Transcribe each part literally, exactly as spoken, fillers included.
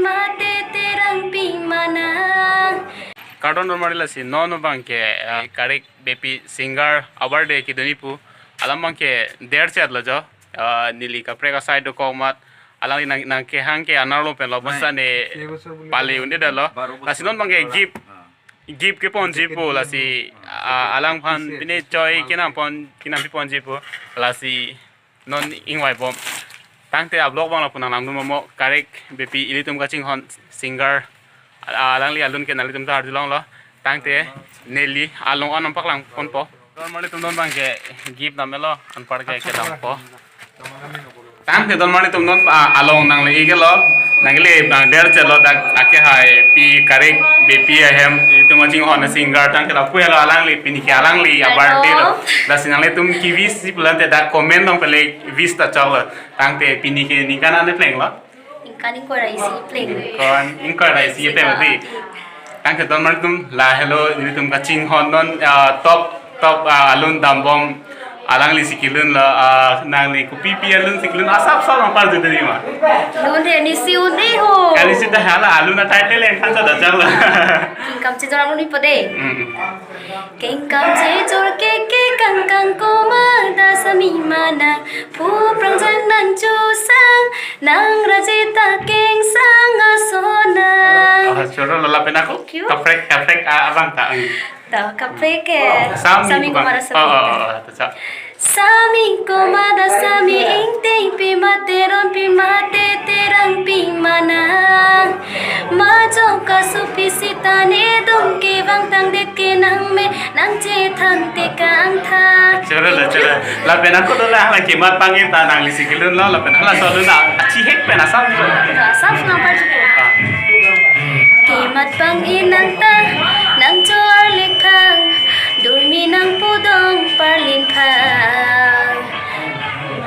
Mate terang pi manang. Kardom donmari, lasi non abangke, ah, Karik Beypi singer a-birthday kedun-i pu alam abangke derchet lo jo. Ah, neli kaprek asai dokok amat alangli nang, nangkehang ke anerlo pen lo, bonsita ne pale un-edetlo. Lasi non abangke gift, gift keponji pu, lasi, ah, alangphan pine choi kenam pon, kenam piponji pu, lasi non ingvaibom. Tangte a-vlog abang lapu nanglangdun momo, Karik Beypi ilitum kachinghon singer, a-, alangli alun ke nanglitum ta arjulonglo. Tangte neli along an nangpaklangponpo. Donmarlitum, non abangke gift namelo, anparke kedampo. Tangte donmarlitum, non, ah, along nangle-iklo, nangle abang derchetlo, dak akehai pi Karik Beypi ahem, ilitum kachinghon singer, tangte lapu helo alangli, pini ke alangli a-birthday lo. Hello. Lasi nanglitum ke-wish si pulote dak comment along pale wish ta choklo. Tangte pini ke ningkan ane plenglo? Ningkan ingkoi ra isi pleng. Ningkan ingkoi ra isi pleng, berarti. Tangte donmarlitum, lahelo ilitum kachinghon non, ah, top, top, ah, alun dambom alangli si kelunlo, ah, nangli kopi pi alun si kelun, asap asap nangparjudunji ma? Lun he, nisi un-e ho. Kali sita hala alun a-title le kan sa dajak lo. Kengkam chejor alun-ipo de. Hmm. Kengkam chejor ke ke kangkang komat asami manang, phu prangjang nangchusang, nang raje ta kengsang asonang. Ah, choro lo, lapen ako. Thank you. Kaprek, kaprek, ah, abang ta. Hmm. To, kaprek ke. Sami, sami komat, komat asami. Oh, oh, oh, to, chak. Sami komat asami ingting pi mate ron pi mate terang pi manang. Majong kasu pi sita ne dong kevang tangdet ke nangme nangchethan te kangthak. Choro lo, choro. Lapen ako dola hala kemat abang ta nangli si kelunlo, lapen halaso alun a-, achihek pen asap. Asap nangparjupo. Ah. Kemat abang inang ta nangcho-arlek phang, durmi nangpudong parlin phang.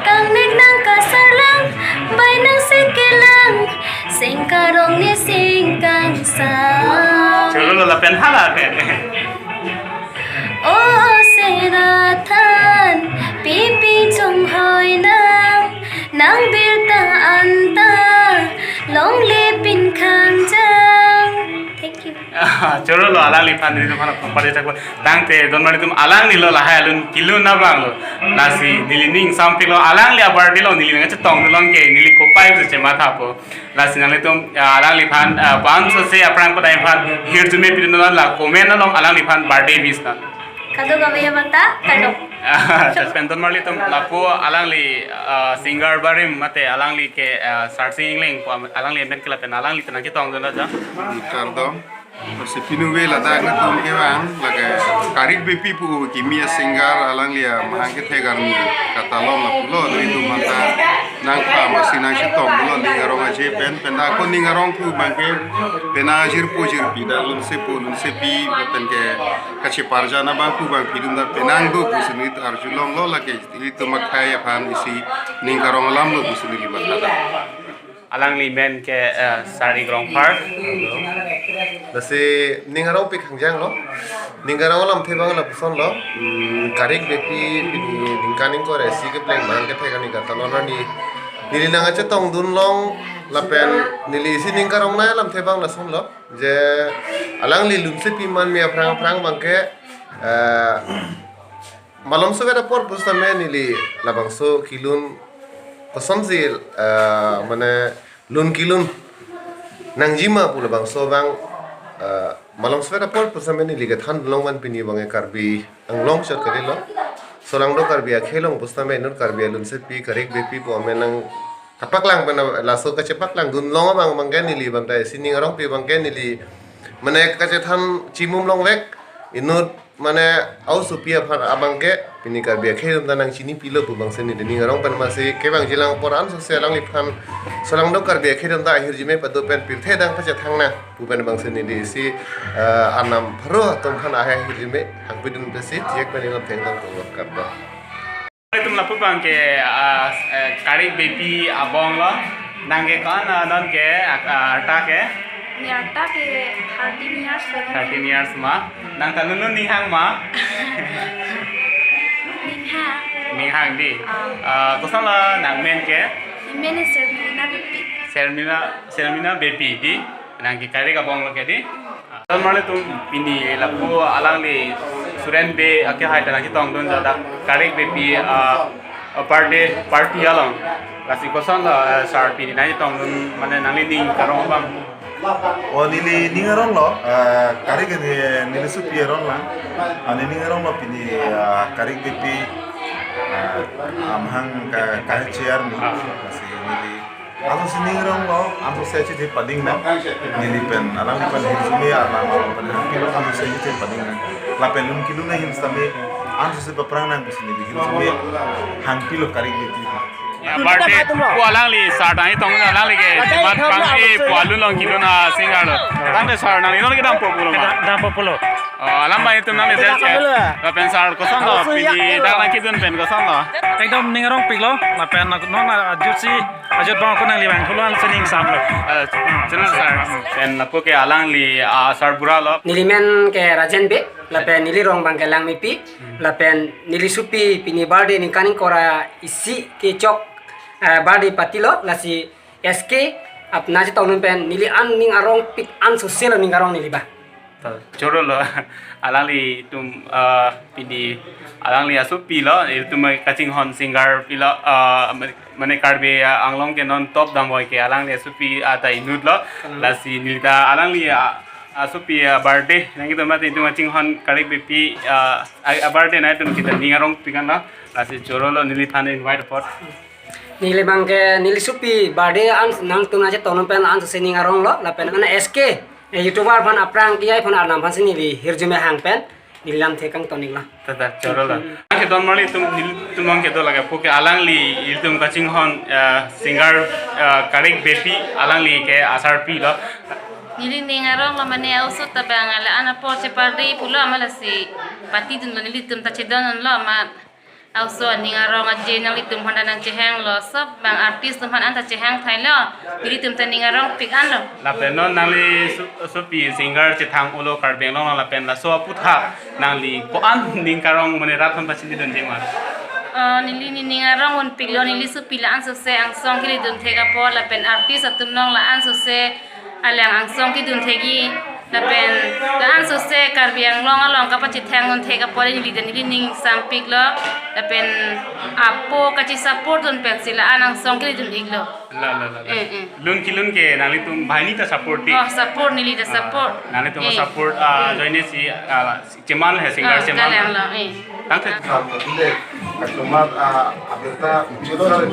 Kangnek nangkasarlang, bai nangsekelang, sengkarong ne sengkangsam. Choro lo, lapen hala ke. O Sera than, pipi chonghoi nang, nang birta anta, longle pin khangjang. Thank you. Choro lo, alangliphan nelitum aphan parjachakpo. Tangte donmarlitum, alanglilo lahai alun kelun abang lo. Lasi neli ning sampiklo, alangli a-birthday lo, neli nangchetongdunlong ke neli kopai pusi chemathapo. Lasi nanglitum, ah, alangliphan, ah, bangso se aphrang padai aphan hirjume pidun, la comment along alangliphan birthday wish nang. Kadokave abang ta, kadok. Lapen donmarlitum, lapu alangli, ah, singer barim mate alangli ke, ah, Sarsing Engleng pu alangli amen ke, lapen alangli ta nangchetongdun aja. Kardom. Lasi pini ave ladak nangtum kevang, lake Karik Beypi pu kimi a-singer, alangli amahang kethek arni katalon lapulo, nelitum anta nangpha masi nangchetonglo, ning arong aje pen, pen ako ning arong pu abangke, penang ajirpo jirpi, dak lunsepo lunsepi, lapen ke kacheparjan abang pu abang pidun dak penang do pusi neli arjulonglo, lake ilitum akhei aphan isi ning karong alam lo pusi neli matha dak. Alangli men ke, eh, Sari Krongphar. Lasi ning arong pi khangjang lo. Ning arong alamthe abang lapuson lo. Hmm, Karik Beypi pini ningkan ingkoi ra isi kepleng mahang kethek arni katalon arni, neli nangchetongdunlong lapen neli isi ning karong nai alamthe abang lason lo. Je alangli lunsepi manme aphrang aphrang abangke, eh, malomsovet apor pusitame neli labangso kelun kosonsi, eh, mane lun kelun nangjima pu labangso abang, eh, malomsovet apor pusitame neli kethandunlong, van pini abangke Karbi Anglong chot kalilo. Solangdo Karbi akhei along pusitame inut Karbi alunsepi Karik Beypi pu amen nang kapaklang pen laso kachepaklangdunlong abang abangke neli abang ta isi ning arong pi abangke neli mane kachethan chimum longvek, inut mane a-osopi aphan abangke pini Karbi akhei atum ta nangchinipilo pu abangsi neli ning arong pen masi kevangjilang apor ansose alangliphan solangdo Karbi akhei atum ta ahirjume pado pen pirthe adang pachethang nang pu pen abangsi neli isi, eh, arnam pharo atum aphan ahai ahirjume hangpidun pensi thek pen inut thengtang tunglo, kardom. Itum lapu abangke, ah, eh, Karik Beypi abong lo. Nang ke ko-an, ah, non ke, ah, ah, arta ke? Ne arta ke thirteen years lo. Thirteen years ma. Nang ta lunlun ning hang ma? Ning hang. Ning hang di. Ah. Ah, koson lo nang men ke? Amen ke Serbilina Beypi. Sermina, Sermina Beypi di, nangke Karik abang lo ke di. Ton marli tum pini lapu alangli Suren Bey ake hai ta nangchetongdun ja dak Karik Beypi, ah, ah, birthday party along. Lasi kosonlo, ah, sir pini nangchetongdun mane nanglining arong abang? O nelining arong lo, ah, Karik ni neli sopi arong lang. Ah, nening arong lo pini, ah, Karik Beypi, ah, amahang ka, ka chair ni. Ah. Lasi neli ansose ning arong lo, ansose chethe pading nang. Neli pen, alanglipen hirjume, alang, alangpen hangpilo ansose chethe pading nang. Lapen lun kelun ahin sitame ansose paphrang nang pusi neli hirjume hangpilo Karik Beypi. Ya, birthday pu alangli sir tangchetong alangli ke, amat pang e pu alun along kelun a singer lo. Tangte sir nangli non kedampo pulo ma? Kedampo pulo. Oh, alam ba itum nangli del che. Lapen sir kosonlo, pini dak nangkedun pen kosonlo? Ekdom ning arongpiklo, lapen non ajutsi, ajut bang ako nangli bang thulo, ansose ning samlo. Eh, channel sir. Pen lapu ke alangli, ah, sir bura lo. Neli men ke Rajen Bey, lapen neli rong bang ke Langmepi, lapen neli sopi pini birthday ningkan ingkoi ra isi kechok, eh, birthday party lo, lasi S K aphan nangchetongdun pen neli an ning arongpik ansose lo ning arong neli ba. To, choro lo. Alangli itum, ah, pini alangli asopi lo, itum kachinghon singer pilo, ah, mane Karbi Anglong ke non top damvoi ke alangli asopi ata inut lo. Lasi neli ta alangli, ah, asopi, ah, birthday nangkedo mate itum kachinghon Karik Beypi, ah, a, a birthday nangtum kita ning arongpik an lo. Lasi choro lo neliphan invite apot. Neli bang ke neli sopi birthday an nangtum nangchetongdun pen ansose ning arong lo, lapen mane S K, eh, YouTuber aphan aphrang kejai aphan arnam aphansi neli hirjume hang pen neli lamthe kangton-iklo. Tata, choro lo. Angke ton marli tum, nelitum angke do lake pu ke alangli itum kachinghon, eh, singer, eh, Karik Beypi alangli ke asarpi lo. Nelining arong lo mane oso ta bang ala an apor che party pulo amat lasi party dunlo, nelitum ta chedondunlo amat. Oso aning arong aje nanglitum aphan ta nangchehanglo, sob bang artist atum aphan anta chehang thailo, nelitum ta ning arongpik anlo. Lapen non nangli so-, sopi singer chethang ulo Karbi Anglong lapen laso aputhak nangli ko-an ning karong mane rat aphan pachini dunji ma? Oh, neli nening arong unpiklo, neli sopi la ansose angsong kelidun thek apot lapen artist atum along la ansose alang angsong kedun thekji, lapen la ansose Karbi Anglong along kapachethang un thek apot neli ta nelining sampiklo, lapen apo kachesupport dun pensi la an angsong kelidun-iklo. La, la, la, la. Eh, eh. Lun kelun ke nanglitum banghini ta support di? Oh, support, neli ta support. Nanglitum support, ah, join si, ah, Cheman he singer, ah, cheman. Kalang lo, eh. Tangte. Kachomat, ah, abirta, sarang,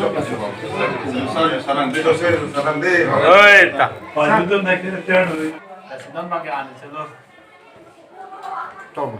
sarang, sarang, sarang de. Oi, ta. Tom.